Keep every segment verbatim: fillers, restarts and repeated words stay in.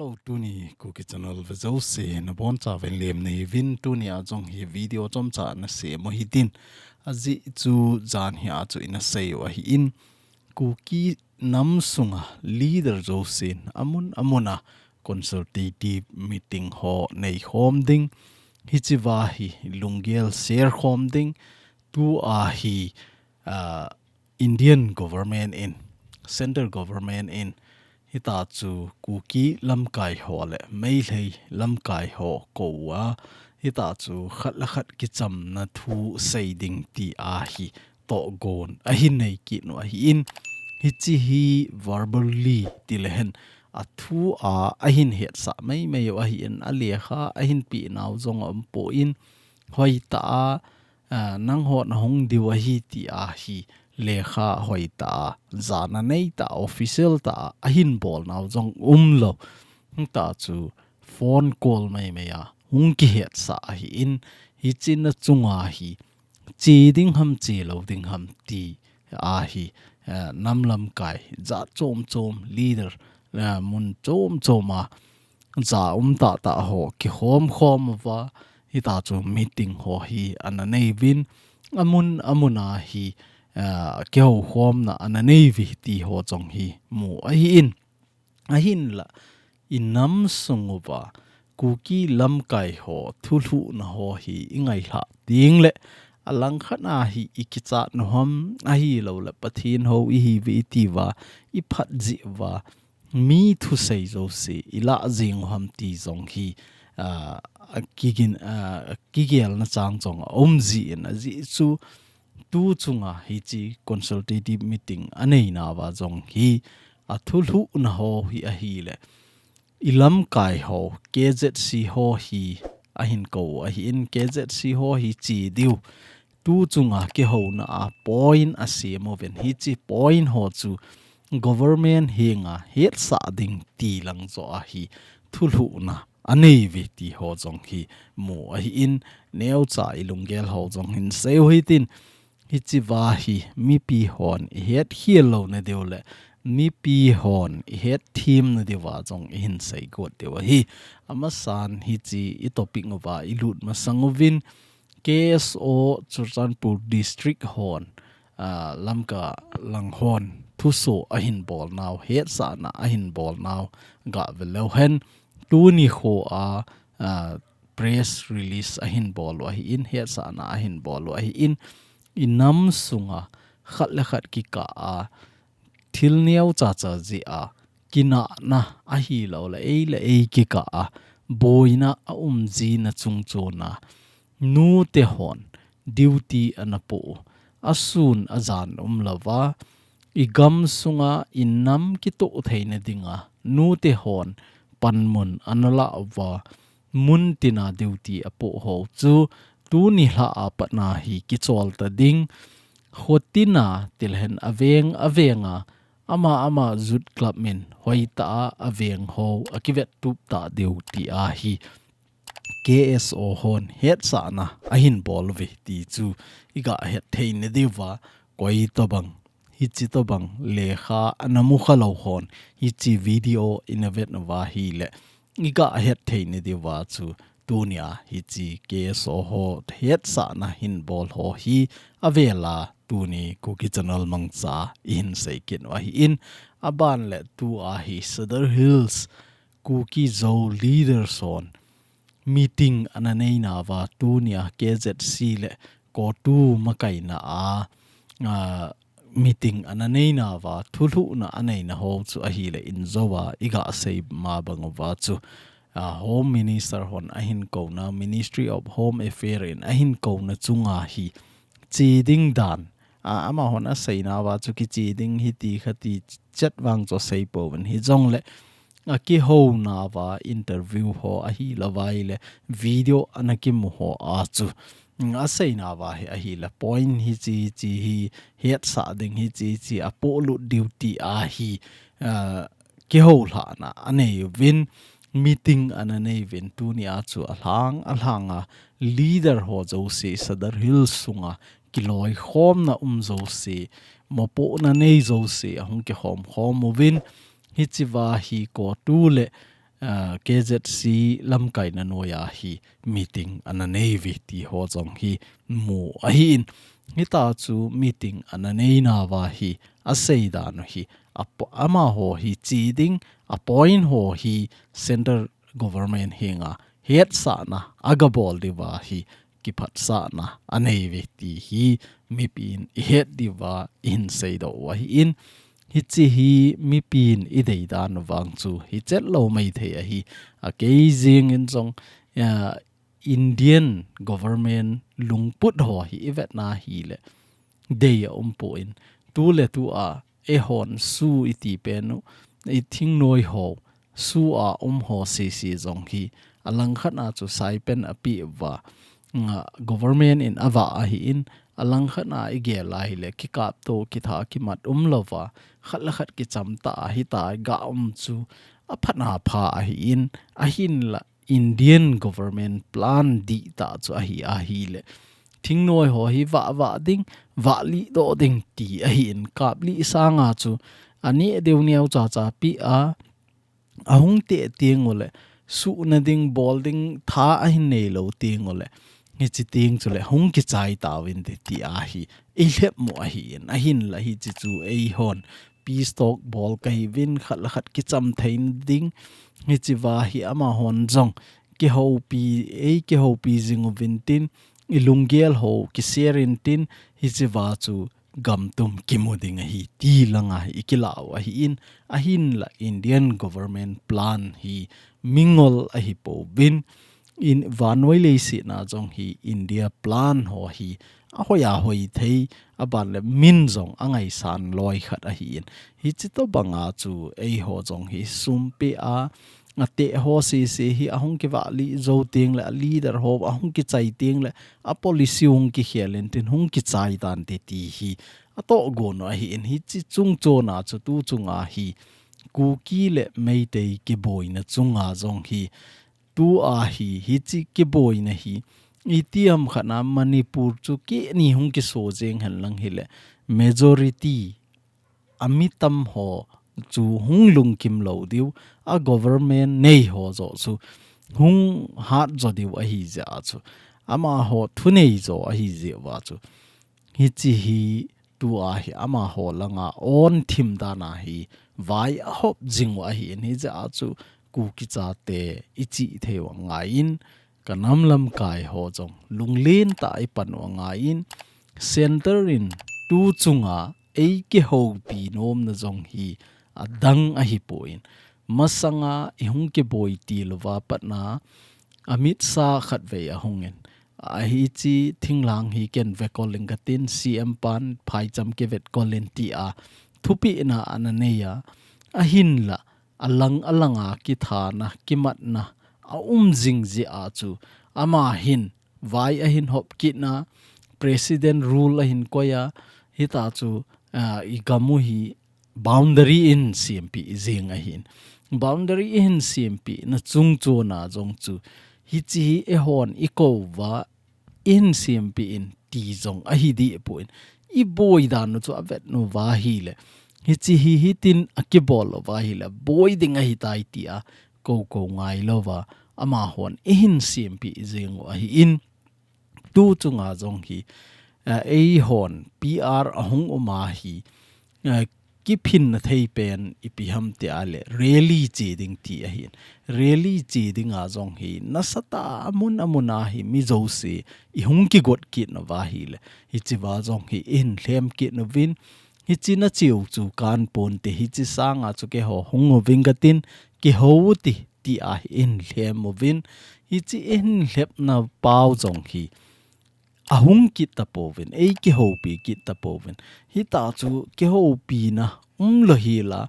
Hello, tuni Kuki Channel ve jouse nabonchauvin lemna neiyuvin, tunia jong hi video chomcha nasem u hitin, ajeh chu jan hia chu ina sei u ahin, Kuki nam sunga leader jousen amun amuna consultative meeting ho neikhom ding, hichea hi lunggel share khom ding, tua hi, ah, Indian government in, central government in, hitachu Kuki lamkai ho le Meitei lamkai ho kou a, hitachu khat le khat kichamna thu sei ding tia hi tohgon ahin nei kit u ahin, hiche hi verbally tilehen athua ahin hetsah meimei u ahin, alekha ahin pehnau jong aumpon, hoitah a, ah, nangho nahung diu ahi tia hi lekha hoitah a, jana neitah a, official tah a ahin bolnau jong umlou. Hitachu phone call meimei a hung kihetsah ahin, hichena chunga hi che ding ham, che lou ding ham tia hi, eh, nam lamkai jat chom chom, leader, eh, mun chom chom a ja um tahtah ho kikhom khom uva, hitachu meeting ho hi ana neiuvin, amun amuna hi, eh, kihoukhomna ana neiuve ti ho jong hi mu ahin. Ahinla, i nam sung uva Kuki lamkai ho thulhuhna ho hi i ngailhah ding le, alangkhat a hi i kichat u ham, ahilouleh Pathen hou ihiuve itiuva, i phat jeh uva mi thusei jouse i lah jeng u ham ti jong hi, ah, a kigin, ah, kigelna chang jong aum jin, ajeh chu tu chunga hiche consultative meeting aneinauva jong hi athulhuhna ho hi ahile, i lamkai ho, K Z C ho hi ahin kou ahin, K Z C ho hi che diu tu chunga kihouna a point asem uvin, hiche point ho chu government henga hetsah ding ti lang joh a hi thulhuhna aneiuve ti ho jong hi mu ahin, neocha i lunggel ho jong hin sei u hitin, hichea hi mipi hon i hetkhel louna diu le mipi hon i hetthem na diuva jong ihin sei got diu ahi. Amasan hiche i topic uva i lut masang uvin, K S O Churachandpur District hon, ah, Lamka lang hon thuso ahin bolnau, hetsahna ahin bolnau gah ve leu hen, tuni khoa, ah, press release ahin bol u ahin, hetsahna ahin bol u ahin, i nam sunga khat le khat kikah a thil neocha cha jeh a kinahna ahilouleh ei le ei kikah a boina aum jina chungchon a, nute hon duty ana poh u, asun ajan umlouva, i gam sunga i nam kitoh theina dinga nute hon panmun ana lah uva, mun tina duty apoh hou chu tuni lha a pat na hi kichol ta ding, kho tina tilehen aveng avenga ama ama youth club in hoitah a aveng ho akivettup ta diu tia hi K S O hon hetsahna ahin bol uve ti chu i gah het thei na diuva, koi tobang, hiche tobang lekha ana mukha lou hon hiche video i na vet uva ahile, i gah het thei na diuva chu tunia hiche K S O ho hetsahna hin bol ho hi avel a tuni Kuki Channel mangcha a i hin sei kit u ahin, aban le tua hi Sadar Hills Kuki Zo leaders hon meeting ana neinauva tunia K Z C le CoTU makaina a, ah, meeting ana neinauva thulhuhna aneina ho chu ahile, injouva i gah sei ma bang uva chu, ah, Home Minister hon ahin kouna, Ministry of Home Affairs in ahin kouna chunga hi che ding dan, ah, amahon aseinauva chu kiche ding hi ti kha ti chet vang chu asei pouvin, hijongle akihounauva interview ho ahilouva ahile video ana kimu ho a chu, mm, aseinauva hi ahile point hiche hiche hi hetsah ding, hiche hiche apohlut diu tia hi, ah, kihoulhahna anei uvin, meeting ana nei uvin, tunia chu alhang alhanga leader ho jouse, Sadar Hills sunga kiloikhomna um jouse, mopohna nei jouse ahung kikhom khom uvin, hichea hi CoTU le, ah, K Z C lamkaina noiya hi meeting ana neiuve ti ho jong hi mu ahin. Hitia chu meeting ana neina uva hi asei dan u hi, apo-, amaho hi che ding, apoint ho hi central government henga hetsahna agabol diuva hi kiphatsahna aneiuve ti hi mipin ihet diuva ihin seidoh u ahin. Hiche hi mipin idei dan u vang chu hichet lou maithei ahi. Akei jengin jong, ah, Indian government lungput ho hi ivetna hile dei aumpoi. Tuletua eihon SoO iti pen u, i thingnoi ho, SoO a um ho sese jong hi, alangkhat a chu stipend apeuva, nga government in avah ahin, alangkhat a igel a hile kikapto, kitha kimat umlouva, khat le khat kichamtah a hitia ga um chu aphatna pha ahin, ahinla Indian government plan dihtah chu ahi, ahile thingnoi ho hi vah vah ding, vah lihdoh ding ti ahin, kap lih sanga chu aneh diu neocha cha pi a, ahung teh teng ule, suhna ding, bol ding tha ahin neilou teng ule, hiche teng chule hung kichai tauvinte ti ahi, ilhep mu ahin, ahinla hiche chu eihon peace talk bol kahiuvin, khat le khat kichamthei ding, hichea hi amahon jong kihoupi, eikihoupi jing uvin tin, ilunggel ho kishare in tin, hichea chu gam tum kimu ding ahi ti langa hi ikilah u ahin, ahinla Indian government plan hi mingol ahipouvin, in vannoi leiset a jong hi India plan ho hi ahoi ahoi thei, aban le min jong angaisan loi khat ahin. Hiche tobanga chu eiho jong hi sum pea, ateh ho sese hi ahung kivah lih jou teng le, a leader ho ahung kichai teng le, a policy hung kikhel in tin hung kichai tante ti hi atohgon u ahin. Hiche chungchon a chu tu chunga hi Kuki le Meitei kiboina chunga jong hi, tua hi, hiche kiboina hi, itiham khat a Manipur chu keni hung kiso jeng henlang hile, majority a mi tam ho chu hung lungkim lou diu, a government nei ho joh chu hung hat jo diu ahi jeh a chu, amaho thunei jo ahi jeh uva chu, hiche hi tua hi amaho langa on thim dan a hi vai ahop jing u ahin, hijeh a chu Kuki chate ichih thei u angaiyin, ka nam lamkai ho jong lunglen tah a ipan u angaiyin, center in tu chunga eikihoupi nomna jong hi adang ahipon, masanga ihung kiboi til uva patna, Amit Shah khatvei ahungin, ahi, hiche thinglang hi ken vekol inge katin, C M pan phaicham kivetkol in tia thupehna ana neiya, ahinla alang alanga kithana, kimatna aum jing jeh a chu, ama hin vai ahin hop kitna, President rule ahin koiya, hitia chu, ah, igam u hi boundary ihin sempeh jing ahin. Boundary ihin sempehna chungchon a jong chu, hiche hi eihon ikou uva, ihin sempeh in ti jong ahi dehpon, iboi dan u chu avet uva ahile, hiche hi hitin akibol uva ahile boi ding ahitai tia kou kou ngailouva, amahon eihin sempeh jing u ahin. Tu chunga jong hi, eh, eihon P R ahung um a hi, eh, kiphinna thei pen ipi ham tia le, rally che ding ti ahin. Rally che dinga jong hi nasatah a amun amun a hi mi jouse ihung kigot kit nauva ahile, hichea jong hi ihin lhem kit nauvin, hiche nache u chu kaponte, hiche sanga chu keiho hung uving katin, kihou u hite tia hi ihin lhem uvin, hiche ihin lhepna pau jong hi ahung kit tapouvin, eikihoupi kit tapouvin. Hitia chu kihoupina umlou hela,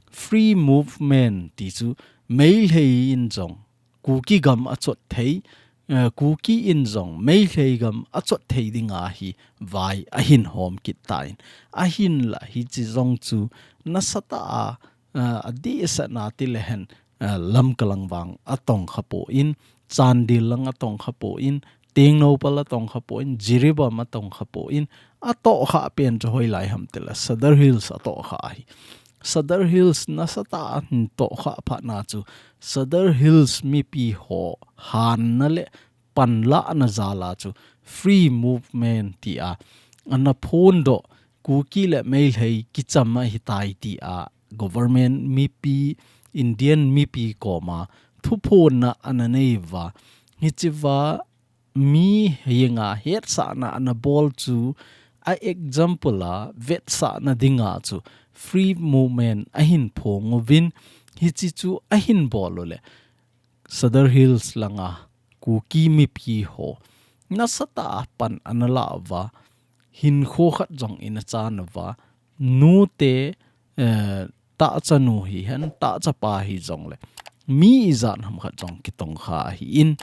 free movement ti chu Meitei in jong Kuki gam achot thei, eh, Kuki in jong Meitei gam achot thei dinga hi vai ahin hom kit tan. Ahinla hiche jong chu nasatah a, eh, adehsetna tilehen, eh, Lamka lang vang atongkha pon, Chandel lang atongkha pon, Tengnoupal atongkha pon, Jiribam atongkha pon, atohkhah pen chu hoilai ham tile Sadar Hills atohkhah ahi. Sadar Hills nasatah a hin tohkhah phat na chu Sadar Hills mipi ho hanna le panlahna jal a chu free movement tia ana phondoh, Kuki le Meitei kicham ahitai tia government mipi, Indian mipi koma thuphonna ana nei uva. Hichea mi henga hetsahna ana bol chu a example a vetsahna dinga chu free movement ahin phong uvin, hiche chu ahin bol u le Sadar Hills langa Kuki mipi ho nasatah a pan ana la uva, hinkho khat jong ina chan uva, nute, eh, tahchanu hihen, tahchapa hijongle mi ijat ham khat jong kitongkha ahin,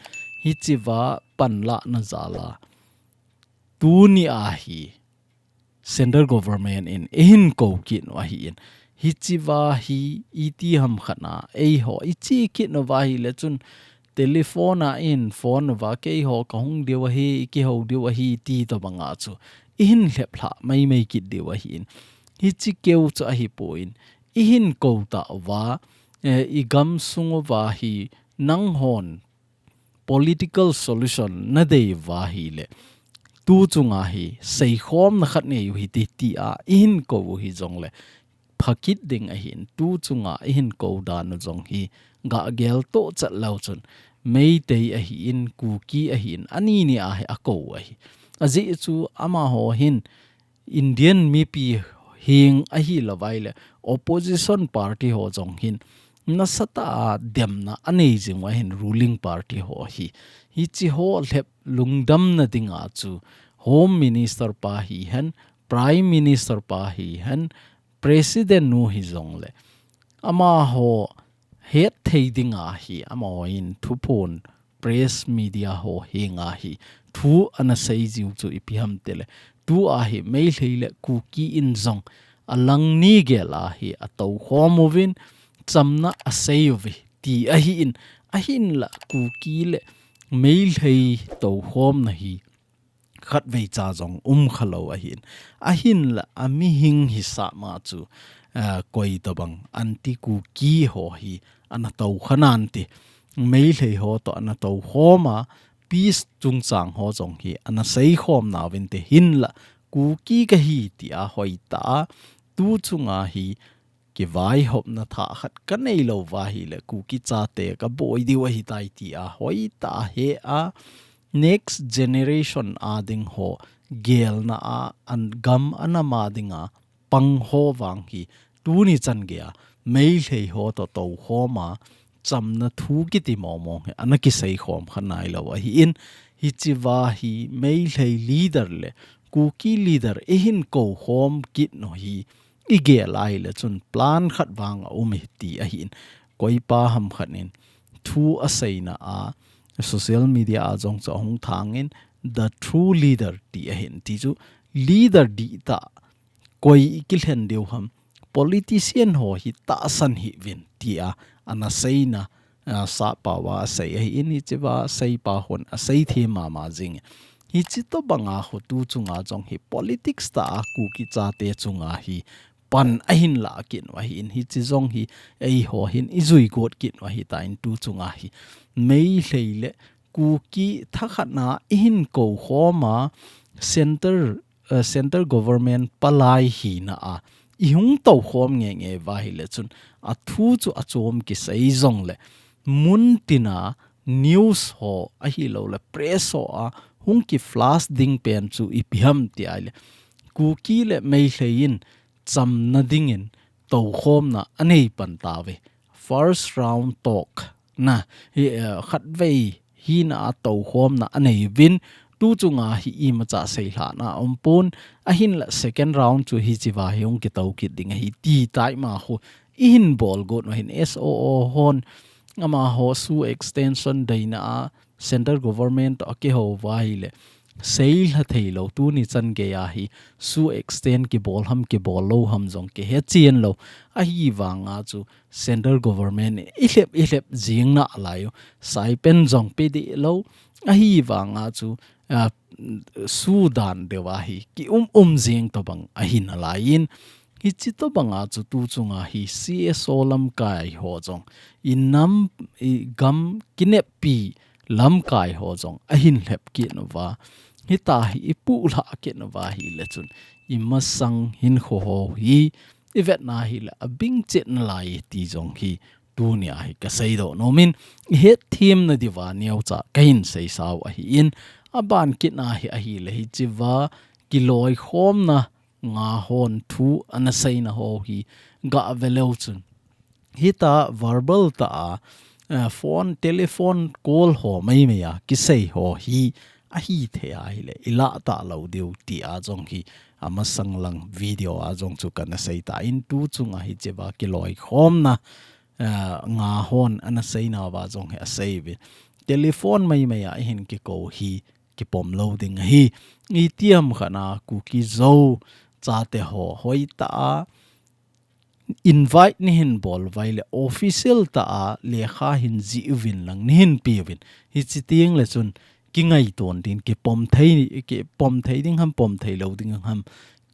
hichea panlahna jal a tuni a hi Central Government in eihin kou kit u ahin. Hichea hi iti ham khat na eiho iche kit uva ahile chun telephone a eihin phone uva, keiho kahung diu ahi, ikihou diu ahi, ti tobanga chu eihin lheplhah maimai kit diu ahin. Hiche keu chu ahipon, eihin kou tauva, eh, igam sung uva hi nanghon political solution nadei uva ahile, tu chunga hi seikhomna khat nei u hite tia eihin kou u hijongle, phakit ding ahin, tu chunga eihin kou dan u jong hi gah geltoh chat leu chun, Meitei ahin, Kuki ahin, ani ni a hi akou u ahi. Ajeh chu amaho hin Indian mipi heng ahilouva ahile opposition party ho jong hin nasatah a demna anei jing u ahin, ruling party ho hi. Hiche ho lhep lungdamna dinga chu Home Minister pa hihen, Prime Minister pa hihen, President nu hijongle amaho hetthei dinga hi amaho hin thuphon press media ho henga hi thu ana sei jiu chu ipi ham tile, tua hi Meitei le Kuki in jong alangni gel a hi atoukhom uvin, chamna asei uve ti ahin, ahinla Kuki le Meitei toukhomna hi khatvei cha jong umkhalou ahin. Ahinla amihing hisah ma chu, ah, koi tobang anti Kuki ho hi ana toukha nante. Meitei ho toh ana toukhom a, peace chungchang ho jong hi ana seikhom nauvinte, hinla Kuki kahi tia hoitah a tu chunga hi kivaihopna thah khat kanei louva ahile Kuki chate kaboi diu ahitai tia hoitah a he a, next generation a ding ho gelna a, an gam anam a dinga pang ho vang hi tuni chan geiya Meitei ho toh toukhom a chamna thu kiti mong mong hi ana kiseikhom kha nailou ahin, hichea hi Meitei leader le Kuki leader eihin koukhom kit u hi igel a ahile chun plan khat vang aum e ti ahin, koipa ham khat in thu aseina a social media a jong chu ahung thangin the true leader ti ahin, ti chu leader dihtah koi ikilhen diu ham, politician ho hi tahsan hih uvin tia ana seina, ah, sahpao a asei ahin, hichea seipa hon asei thei mama jing. Hiche tobanga ho tu chunga jong hi politics tah a Kuki chate chunga hi pan ahin lah kit u ahin, hiche jong hi eiho hin ijui got kit u ahitan tu chunga hi Meitei le Kuki thakhat na eihin koukhom a, center, eh, center government palai hina a ihung toukhom nge nge uva ahile chun athu chu achom kisei jongle, muntina news ho ahilouleh press ho a hung kiflash ding pen chu ipi ham ti ahile, Kuki le Meitei in chamna dingin toukhomna anei pan tauve. First round talk na hi, eh, khatvei hina a toukhomna anei uvin, tu chunga hi imacha seilhahna aumpon, ahinla second round chu hichea hi hung kitou kit ding ahi ti tai ma khu ihin bol got u ahin. S O O hon amaho SoO extension deina a central government toh akihou uva ahile, seilha theilou tuni chan geiya hi SoO extend kibol ham kibol lou ham jong kihe chen lou. Ahivanga chu central government in ilhep, ilhep jing nalai u, stipend jong pe deh lou. Ahivanga chu, ah, SoO dan deuva hi kium um jing tobang ahi nalaiyin, Hichi tobanga chu tu chunga hi C S O lamkai ho jong, i nam, i gam kineppi lamkai ho jong ahin lhep kit uva. Hita hi i puhlah kit uva ahile chun, i masang hinkho ho hi i vetna hile abing chet nalai ti jong hi tunia hi ka seidoh nomin, i hetthem nadiuva neocha kahin seisau ahin, aban kitna hi ahile hichiva kiloikhomna nga hon thu ana seina ho hi gah ve leu chun, hita verbal tah a, eh, phone, telephone call ho maimai a kisei ho hi ahithei ahile i lah talou diu tia jong hi amasang lang video a jong chu kana seitan, tu chunga hichiva kiloikhomna, eh, nga hon ana seinauva jong hi aseiuvin. Telephone maimai a ihin kikou hi kipom lou ding ahi. Itiham khat a Kuki Zo chate ho hoitah a invite neihin bol uva ahile official tah a lekha hin jih uvin lang neihin peuvin. Hichi tengle chun kingaiton din, kipom thei, kipom thei ding ham, pom thei lou ding ham,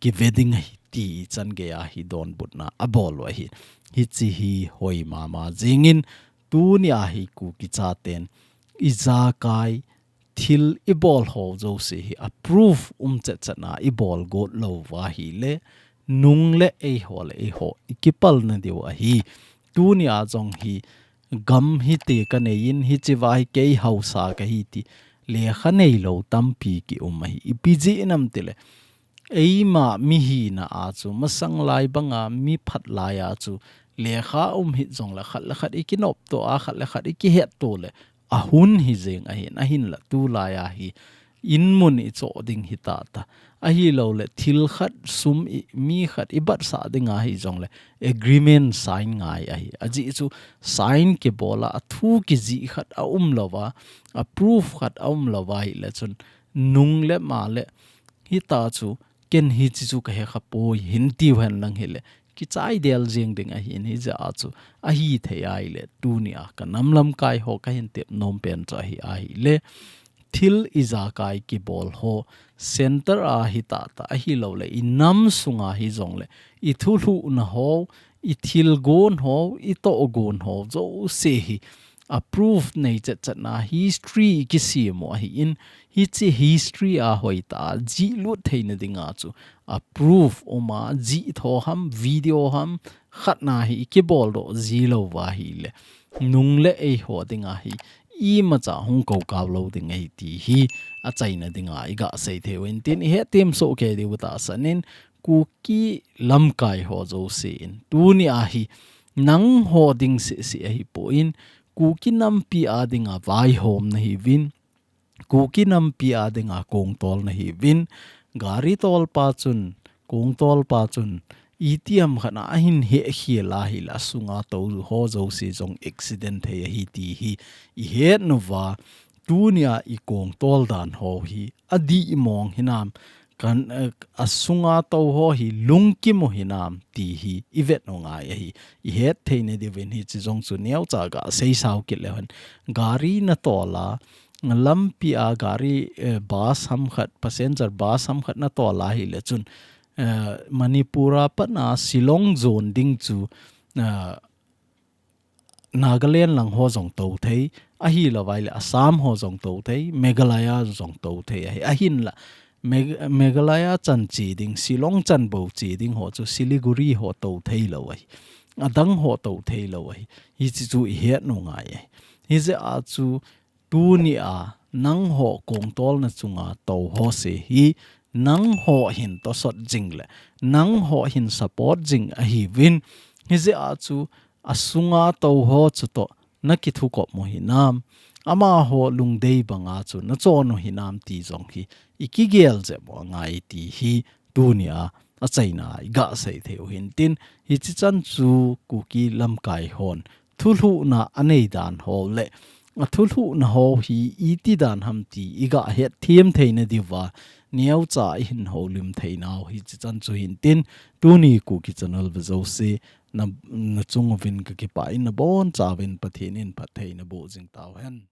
kive ding ahi ti ichan geiya hi donbutna abol u ahi. Hichi hi hoi mama jingin tunia hi Kuki chaten ijakai thil ibol ho jouse hi approve um chetchetna ibol got lou uva ahile, nung le eiho le eiho i kipalna diu ahi. Tunia jong hi gam hiti kaneiyin, hichiva hi kei haosa kahi ti lekha neilou tampi kium ahi. Ipi jeh inam tile, eima mihina a chu, masang lai banga mi phat lai a chu, lekha um hih jongle khat le khat i kinoptoh a, khat le khat i kihetto le, ahun hi jeng ahin, ahinla tulai a hi, in mun i choh ding hi tata. Ahilouleh, thil khat sum i, mi khat i batsah ding ahi jongle, agreement sign ngai ahi. Ajeh chu sign kibol a, athu kijih khat aum louva, a proof khat aum louva ahile chun, nung le ma le, hita chu, ken hichi chu kahe khapoi, hin tiu hen lang hile, kichai del jeng ding ahin, hijeh a chu, ahithei ahile, tunia ka nam lamkai ho kahin tep nom pen chu ahi, ahile, thil ijakai kibol ho, center a hi tata, ahilouleh, i nam sunga hi jongle, i thulhuhna ho, i thilgon ho, i tohgon ho, jouse hi, a proof nei chetchetna, history i kisem u ahin, hiche history a hoitah a, jihlut theina dinga chu, a proof um a, jih tho ham, video ham, khatna hi i kibol doh ji louva ahile, nung le eiho dinga hi, imacha hung kou kau lou ding ahi ti hi, achaina dinga i gasei thei u ahin tin, i hetthem soh kei diu tahsan in, Kuki lamkai ho jouse in, tunia hi, nangho ding seh seh ahipon, Kuki nampi a dinga vaihom nahiuvin, Kuki nampi a dinga kongtol nahiuvin, gari tolpa chun, kongtolpa chun, itiham khat a ahin hehkhel ahile, asunga tou ho jouse jong accident thei ahi ti hi, i het uva, tunia i kongtol dan ho hi, adih mong hinam, kan, eh, asunga tou ho hi lungkim u hinam ti hi i vet u ngai ahi. I hetthei nadiuvin hiche jong chu neocha gasei sao kit leu hen. Gari natol a, lampi a gari, eh, bus ham khat, passenger bus ham khat natol ahile chun, eh, Manipur a pat a Shillong jon ding chu, eh, Nagaland lang ho jong tou thei, ahilouva ahile Assam ho jong tou thei, Meghalaya jong tou thei ahi, ahinla, Meg-, Meghalaya chan che ding, Shillong chan bou che ding ho chu Siliguri ho tou thei lou ahi, adang ho tou thei lou ahi, hiche chu i het u ngai ahi. Hijeh a chu, tunia, nangho kongtolna chunga tou ho se hi, nangho hin tosot jing le, nangho hin support jing ahiuvin, hijeh a chu, asunga tou ho chutoh, nakithukop u hinam, amaho lungdei banga chu, nachon u hinam ti jong hi, i kigel jep u angai ti hi, tunia, achaina, i gasei thei u ahin tin, hiche chan chu, Kuki lamkai hon, thulhuhna anei dan ho le, athulhuhna ho hi iti dan ham ti i gahet them theina diuva, neocha i hin houlim theinau hiche chan chu ahin tin, tuni Kuki channel ve jouse, na, nachung uvin kakipah in nabonchauvin Pathen in phatthei naboh jing tauhen.